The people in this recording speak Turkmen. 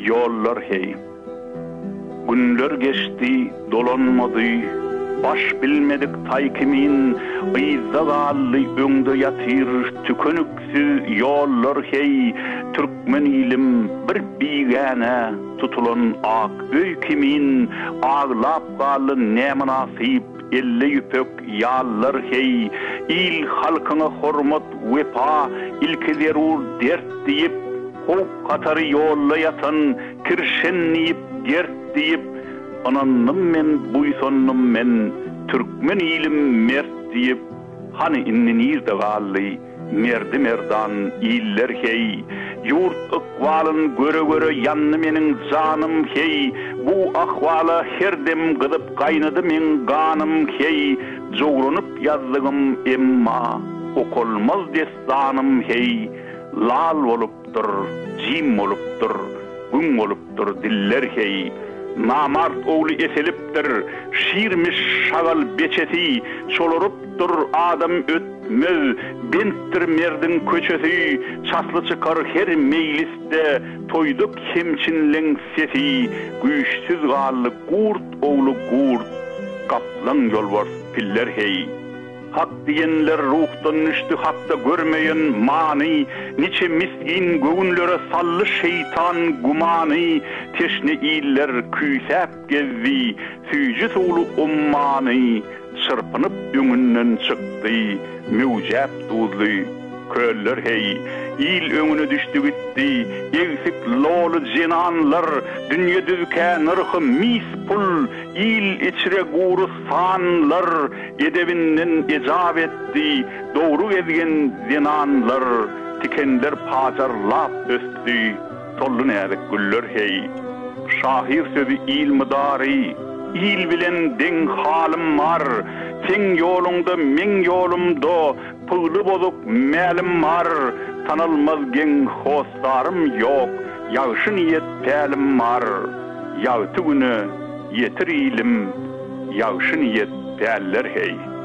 ýollar heý. Günler geçdi, dolanmady, Baş bilmedik taý kimin, Yzda galdy, öňde ýatyr Tükeniksiz ýollar heý. Türkmen ilim bir bigänä Tutulan ak öý kimin, Aglap galdy nämynasyp Elde ýüpek ýallar heý. Il halkyňa hormat, wepa Ilki zerur dert diýip, Howp-hatary ýolda ýatan Kirşen diýip, gert diýip, Ynandym men, buýsandym men, Türkmen ilim mert diýip, Hany indi nirde galdy Merdi-merdan iller heý? Ýurt ykbalyn göre-göre Ýandy meniň janym heý, Bu ahwala her dem gyzyp Gaýnady meň ganym heý, Jowranyp ýazdygym emma Okalmaz dessanym heý, Lal bolupdyr, jim bolupdyr, Güň bolupdyr diller heý. Namart ogly eselipdir, Şirmiş şagal beçesi, Çolarypdyr adam ötmez, Bentdir merdiň köçesi, Çasly çykar her meýlisde, Toýda kemçinleň sesi, Güýçsüz galdy gurt ogly gurt, Gaplaň ýolbars piller heý. Hak diýenler ruhdan düşdi hakda görmeýen many, Niçe misgin göwünlere saldy şeýtan gümany, Teşne iller küýsäp gezdi süýji suwly ummany, Çyrpynyp öňünden çykdy möwjäp duzly köller heý, Il öňüne düşdi gitdi egsik loly jenanlar, Dünýe düzkä nyrhy mis pul, il içre gury sanlar, Edebinden ejap etdi, dogry gezgen zenanlar, Tikenler pajarlap ösdi, soldy näzik güller heý. Şahyr sözi il mydary, il bilen deň halym bar, Seň ýoluňda meň ýolumda pygly bozuk mälim bar, Tanalmaz geň hossarym ýok, ýagşy niýet pälim bar, Ýagty güne ýetir ilim, Ýagşy niýet päller heý.